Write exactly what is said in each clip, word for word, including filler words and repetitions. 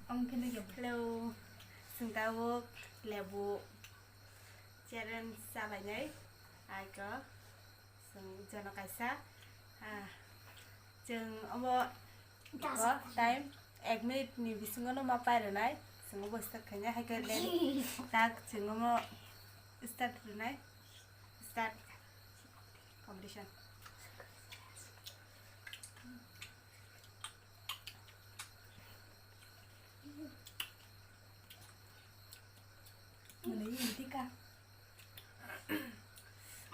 Ang khe nugya. Hello. Chwng tabuk lebu challenge chalainai. Aiko chwng jono kaisa. Ah, chwng omo Dasa. Time ek minute ni bisingo no ma pairwnai. Chwng obo start khainai, hai khe le tak chwng omo start rwnai. Start competition. Mwnwi tika.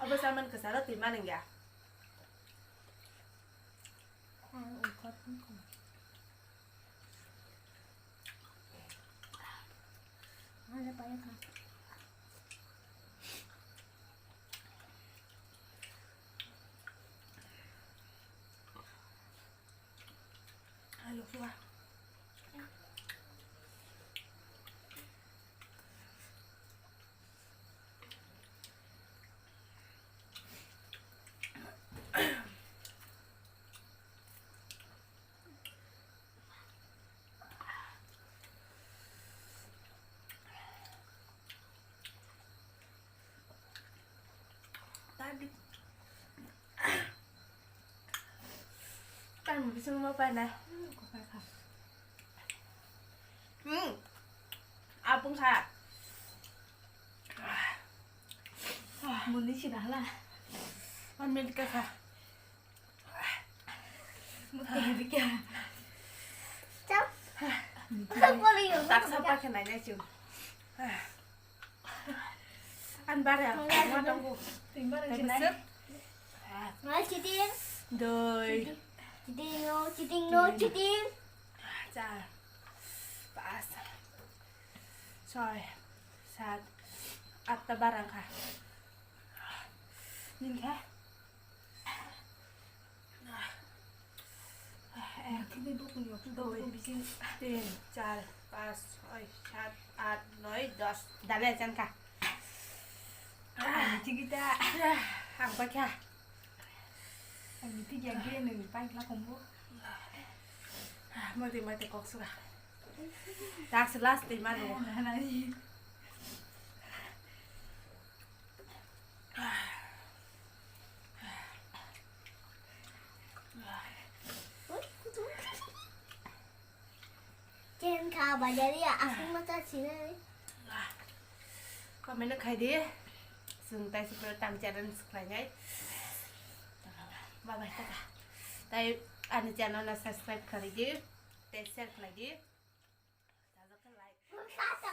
Abo saman kwcharo twi manwng ya. Tadi. Kan bising mau panas. Hmm. Apung sa. Muni sih dah lah. One minute ka sa. Mutong dikya. Chap. Boleh yuk. Tak sampai kena aja cium. An bare. Mau tunggu. Timbang. Ngai cheating. Doi. Cheating no, cheating no, cheating. Char. Pas. Soi. Sat. Atta barang kha. Nin kha. Ek, dui, tin, char, pas, soi, sat, at, noi, dos. Dale, chan kha. Ang thik ta. Ang pa kha. Ang thik ya ge nung pa kla kombo. Mati mati kok suka. Tak selas di mana? Chen kha bajari aswk ma cha sinai. Comment khai di. Chwng tai sukro tang challenge khlainai. Bye bye tata. Tai ani channel no subscribe khlai di. Tai share khlai di. Like.